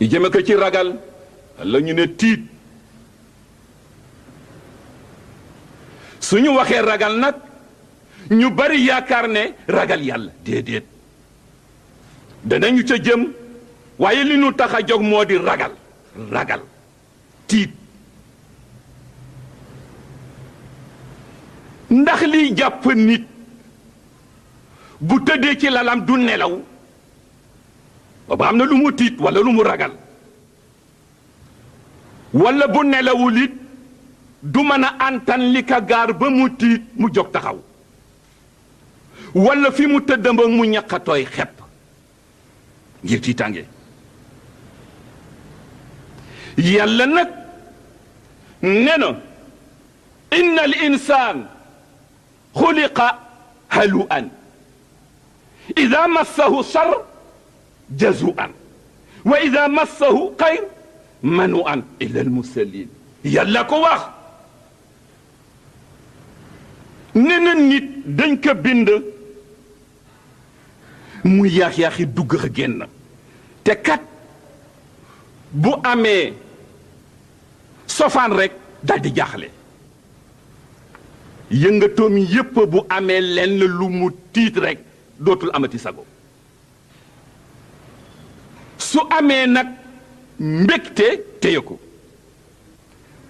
jëme ko ci ragal la ñu ne tiit suñu waxee ragal nag ñu bari yaakaar ne ragal yàlla déedéet danañu ca jëm waaye li ñu tax a jóg moo di ragal tiit ndax liy jàpp nit bu tëddee ci lalam du nelaw ba am na lu mu tiit walla lu mu ragal walla bu nelawul it du mën a antan li ka gaar ba mu tiit mu jóg taxaw walla fi mu tëdd ba mu ñaqatooy xepp ngir tiitange yàlla nag ne na inna al insaan xuliqa halu'an ida massahu shar jazu'an wa ida massahu xayr manu'an illa al musallin yàlla ko wax ne na nit dañ ko bind mu yaax-yaaxi dugg a génn te kat bu amee sofaan rek dal di jaaxle yëngatoom yépp bu amee lenn lu mu tiit rek dootul amati sago su amee nag mbégte téye ko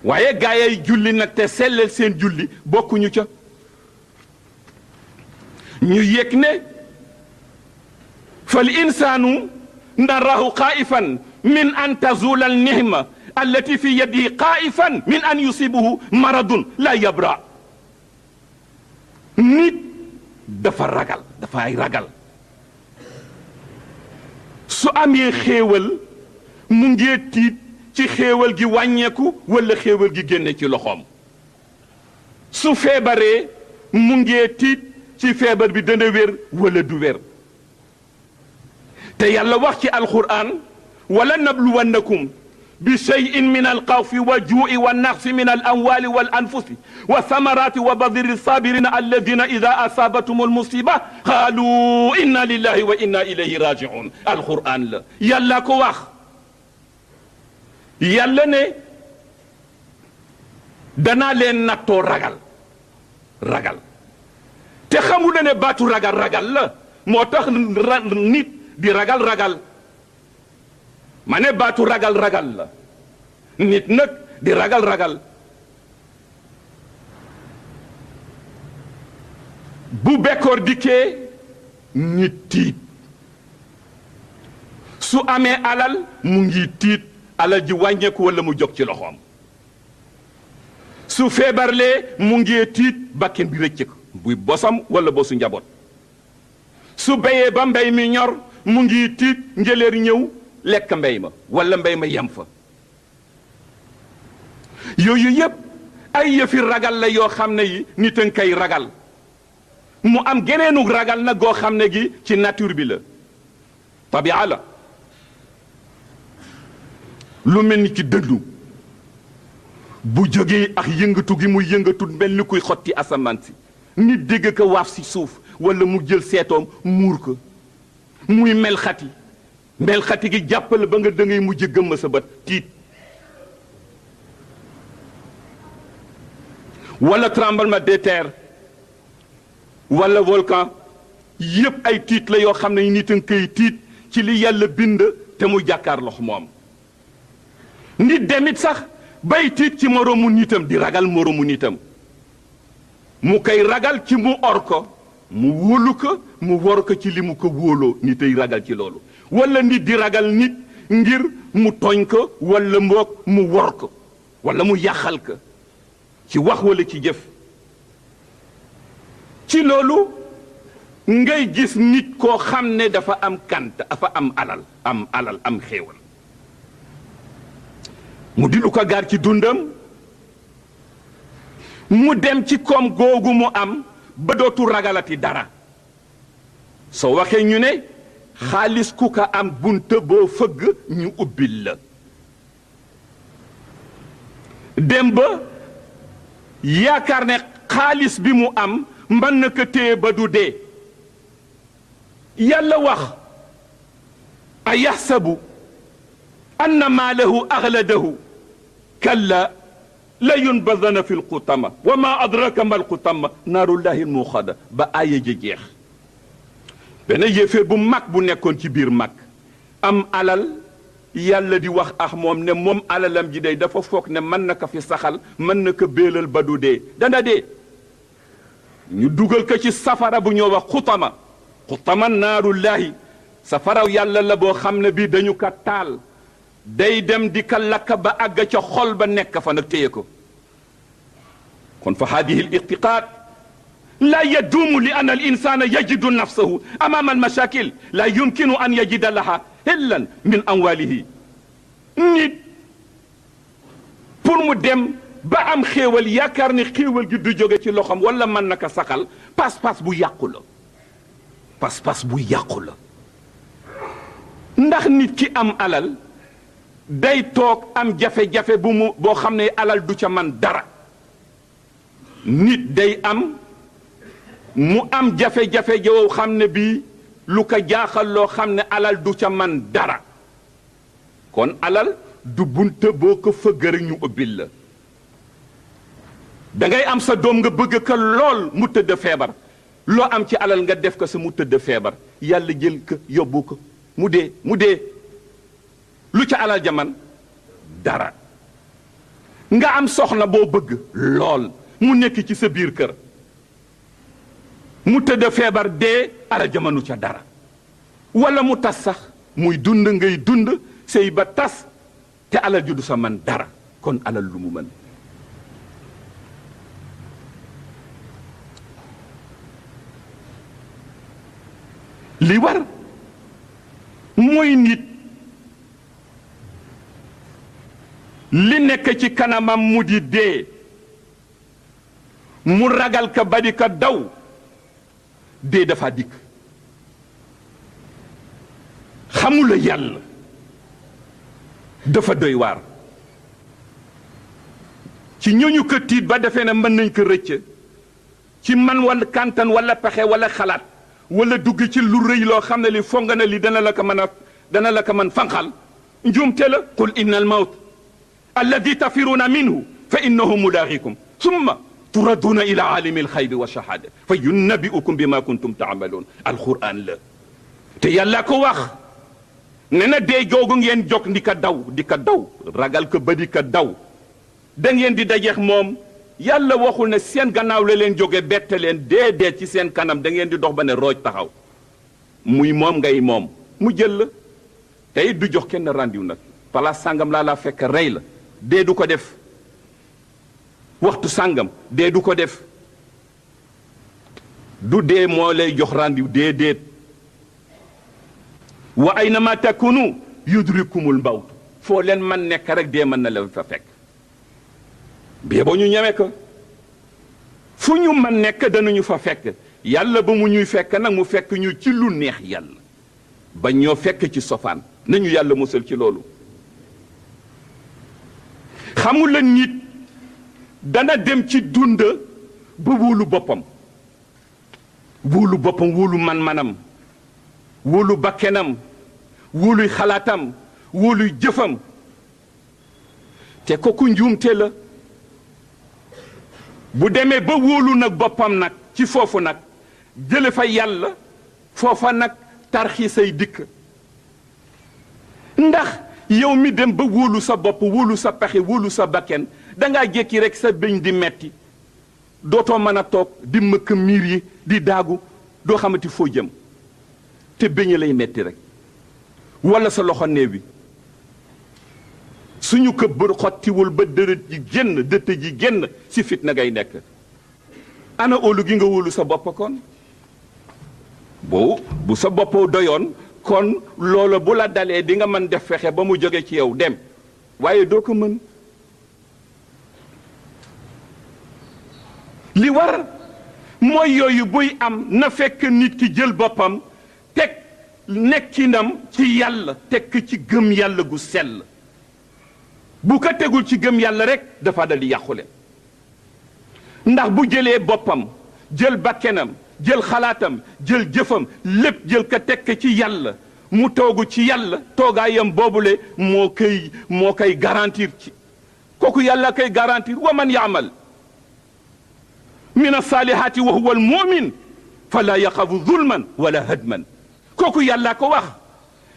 waaye gaayay julli nag te sellal seen julli bokkuñu ca ñu yëg ne fal insaanu narahu xaa'ifan min an tazula al nihma allati fi yadihi xaa'ifan min an yusibuhu maradun la yabra nit dafa ragal dafay ragal su amee xéewal mu ngee tiit ci xéewal gi wàññeeku walla xéewal gi génne ci loxoom su feebaree mu ngee tiit ci feebar bi dana wér walla du wér te yàlla wax ci alquran wala nabluwannakum bi shay'in min alxawfi wa juu'i wa naqsi min al amwali wal anfusi wa samarati wa badiri sabirina alladina ida asabatum almusiba qaalu inna lillahi wa inna ilayhi raji'un alquran la yàlla ko wax yàlla ne danaa leen nattoo ragal te xamu na ne baatu ragal la moo tax nit di ragal ma ne baatu ragal la nit nag di ragal bu bekkoor dikkee nit tiit su amee alal mu ngi tiit alal ji wàññeeku walla mu jóg ci loxoom su feebarlee mu ngi tiit bakken bi rëcc ko buy bosam walla bosu njaboot su béyee ba mbéy mi ñor mu ngi tiit njëleer ñëw lekk mbéy ma walla mbéy ma yem fa yooyu yépp ay yëfi ragal la yoo xam ne yi nit a nga koy ragal mu am geneenu ragal na goo xam ne gi ci nature bi la tabia la lu mel ni ci dëndu bu jógee ak yëngatu gi muy yëngatu mel ni kuy xotti asamaan si nit dégg ko waaf si suuf walla mu jël seetoom muur ko muy mel xati gi jàppale ba nga dangay mujj gëmm sa bët tiit walla tremblement de terre walla volcan yépp ay tiit la yoo xam ne nit a nga koy tiit ci li yàlla bind te mu jàkkaarloo moom nit demit sax bay tiit ci moroomu nitam di ragal moroomu nitam mu koy ragal ci mu or ko mu wóolu ko mu wor ko ci li mu ko wóoloo nit ay ragal ci loolu walla nit di ragal nit ngir mu tooñ ko walla mboog mu wor ko walla mu yàqal ko ci wax walla ci jëf ci loolu ngay gis nit koo xam ne dafa am kant dafa am alal am xéewal mu di lu ko gaar ci dundam mu dem ci koom googu mu am ba dootu ragalati dara soo waxee ñu ne xaalis ku ko am bunta boo fëgg ñu ubbil la dem ba yaakaar ne xaalis bi mu am mën na ko téye ba du dee yàlla wax a yaxsabu anna maalahu axladahu kalla la yunbadana fi lxutama wa ma adraka ma lxutama naarullahi lmuuxada ba aaya ja jeex. benn yéeféer bu mag bu nekkoon ci biir mag am alal yàlla di wax ak moom ne moom alalam ji day dafa foog ne mën na ko fi saxal mën na ko béelal ba du dee dana dee. ñu dugal ko ci safara bu ñoo wax xutama naarullahi safaraw yàlla la boo xam ne bii dañu ko taal day dem di ka lakk ba àgg ca xol ba nekk fa nag téye ko. kon fa hadihi al irtiqaad la yaduumu li anna al insana yajidu nafsahu amama al mashakil la yumkinu an yajida laha hillan min amwalihi. nit pour mu dem ba am xéewal yaakaar ni xéewal gi du jóge ci loxoom wala mën na ko saxal pas-pas bu yàqu la. pas-pas bu yàqu la. ndax nit ki am alal day toog am jafe-jafe boo xam ne alal du ca man dara. nit day mu am jafe-jafe joo xam ne bii lu ko jaaxal loo xam ne alal du ca man dara. kon alal du bunte boo ko fëgg rek ñu ubbil la. da ngay am sa doom nga bëgg ko lool mu tëdd feebar loo am ci alal nga def ko sa mu tëdd feebar yàlla jël ko yóbbu ko mu dee lu ca alal jaman dara. nga am soxna boo bëgg lool mu nekk ci sa biir kër mu tëdd feebar dee alal jamanu ca dara. wala mu tas sax muy dund ngay dund sëy ba tas te alal ju du sa man dara. kon alal lu mu mën. li war mooy nit li nekk ci kanamam mu di dee mu ragal ka ba di ka daw dee dafa dikk. xamula yàlla dafa doy waar. ci ñooñu ko tiit ba defee ne mën nañ ko rëcc ci man wala kantan wala pexe wala xalaat wala dugg ci lu rëy loo xam ne li fonga na li dana la ko mën fanqal njuumte la. qul inna al mawt alladi tafiruna minhu fa innahu mulaaqikum summa turadduuna ila alimi alxaybi wa shahada fa yunabbiukum bima kuntum taamaluun. alquran la te yàlla ko wax ne na dee joogu ngeen jog di ka daw ragal ko ba di ka daw da ngeen di dajeex moom. yàlla waxul ne seen gannaaw la leen jóge bette leen déedéet ci seen kanam da ngeen di dox ba ne rooj taxaw muy moom ngay moom mu jël la tey du jox kenn rendiw nag. place sàngam laa fekk rey la dee du ko def. waxtu sàngam dee du ko def. du dee moo lay jox rendiw déedéet. wa aynama takunu yudrikumul mawt foo leen man nekk rek dee mën na leen fa fekk. bee ba ñu ñeme ko fu ñu man nekk danañu fa fekk yàlla ba mu ñuy fekk nag mu fekk ñu ci lu neex yàlla ba ñoo fekk ci sofaan nañu yàlla musal ci loolu. xamul la nit dana dem ci dund ba wóolu boppam wóolu man-manam wóolu bakkenam wóoluy xalaatam wóoluy jëfam te kooku njuumte la. bu demee ba wóolu nag boppam nag ci foofu nag jële fa yàlla foofa nag tarxiisay dikk. ndax yow mi dem ba wóolu sa bopp wóolu sa pexe wóolu sa bakken dangaa jékki rek sa bëñ di metti dootoo mën a toog di mëkk miir yi di daagu doo xamati foo jëm te bëñ lay metti rek wala sa loxo néew bi suñu ko bër xottiwul ba dërët ji génn dëtt ji génn si fitna ngay nekk. ana óolu gi nga wóolu sa bopp kon bu sa bopp doyoon kon loola bu la dalee di nga mën def fexe ba mu jóge ci yow dem waaye doo ko mën. li war mooy yooyu buy am na fekk nit ki jël boppam teg nekkinam ci yàlla teg ci gëm yàlla gu sell. bu ko tegul ci gëm yàlla rek dafa dal di yàqule. ndax bu jëlee boppam jël bakkenam jël xalaatam jël jëfam lépp jël ko tekk ci yàlla mu toogu ci yàlla toogaayam boobule moo koy garantir ci kooku yàlla koy garantir wa man yaamal min alsalihati wa huwa almumin fala yaxafu zulman wala hadman kooku yàlla ko wax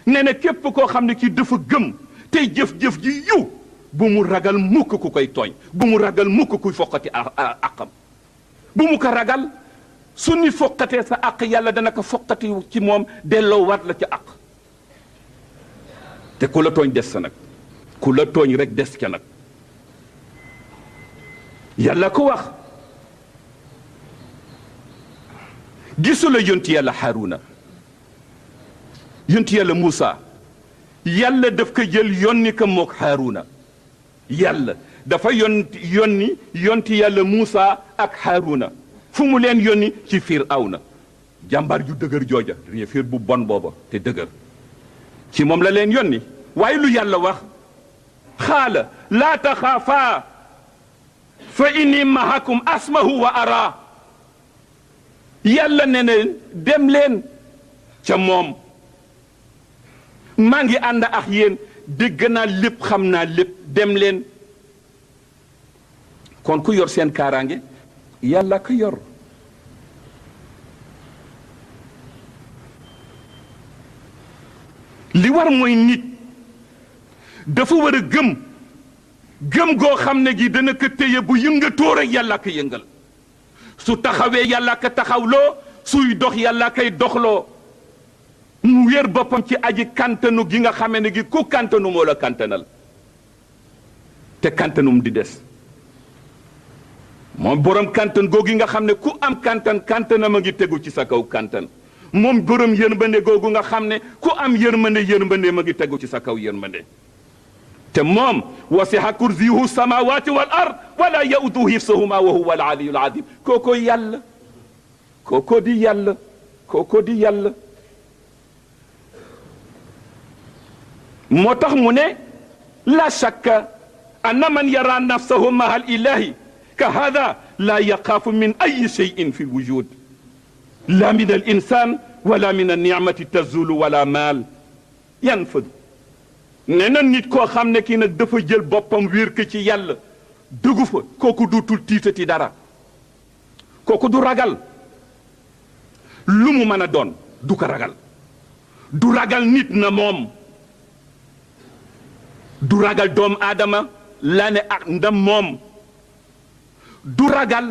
nee na képp koo xam ne kii dafa gëm tey jëf-jëf ji yiw bu mu ragal mukk ku koy tooñ bu mu ragal mukk kuy foqati àqam bu mu ko ragal su nit foqatee sa àq yàlla dana ko foqati ci moom delloo waat la ci àq te ku la tooñ des sa nag ku la tooñ rek des ca nag yàlla ko wax gisula yonti yàlla Haaruna yonti yàlla Muusa yàlla daf ko jël yónni ko mook Haaruna yàlla dafa yónni yonti yàlla Muusa ak Haaruna fu mu leen yónni ci Firawna jàmbaar ju dëgër jooja fiir bu bon booba te dëgër ci moom la leen yónni waaye lu yàlla wax xaala laa taxaafaa fa inni mahakum asmahu wa ara yàlla ne ne dem leen ca moom maa ngi ànd ak yéen dégg naa lépp xam naa lépp dem leen kon ku yor seen kaaraange yàlla ko yor li war mooy nit dafa war a gëm goo xam ne gi dana ko téye bu yëngatoo rek yàlla ko yëngal su taxawee yàlla ko taxawloo suy dox yàlla koy doxloo mu wér boppam ci aji kantanu gi nga xamee ne gi ku kantanu moo la kantanal te kantanum di des moom borom kantan googu nga xam ne ku am kantanam a ngi tegu ci sa kaw kantan moom borom yërmande googu nga xam ne ku am yërmande ma ngi tegu ci sa kaw yërmande te moom wasi'a kursiyuhu samawati wal ard wala yauduhu hifsuhuma wa huwa al aliyul azim kooko yàlla kooko di yàlla kooko di yàlla moo tax mu ne la shakka anna man yara nafsahu ma'a al ilahi ka hada la yaxaafu min ayi cheyin fi lwujud la min al insan wala min alnicmati tazulu wala maal yanfadu nee na nit koo xam ne kii nag dafa jël boppam wéer ko ci yàlla dugg fa kooku duutul tiitati dara kooku du ragal lu mu mën a doon du ko ragal du ragal nit na moom du ragal doomu aadama la ne ak ndam moom du ragal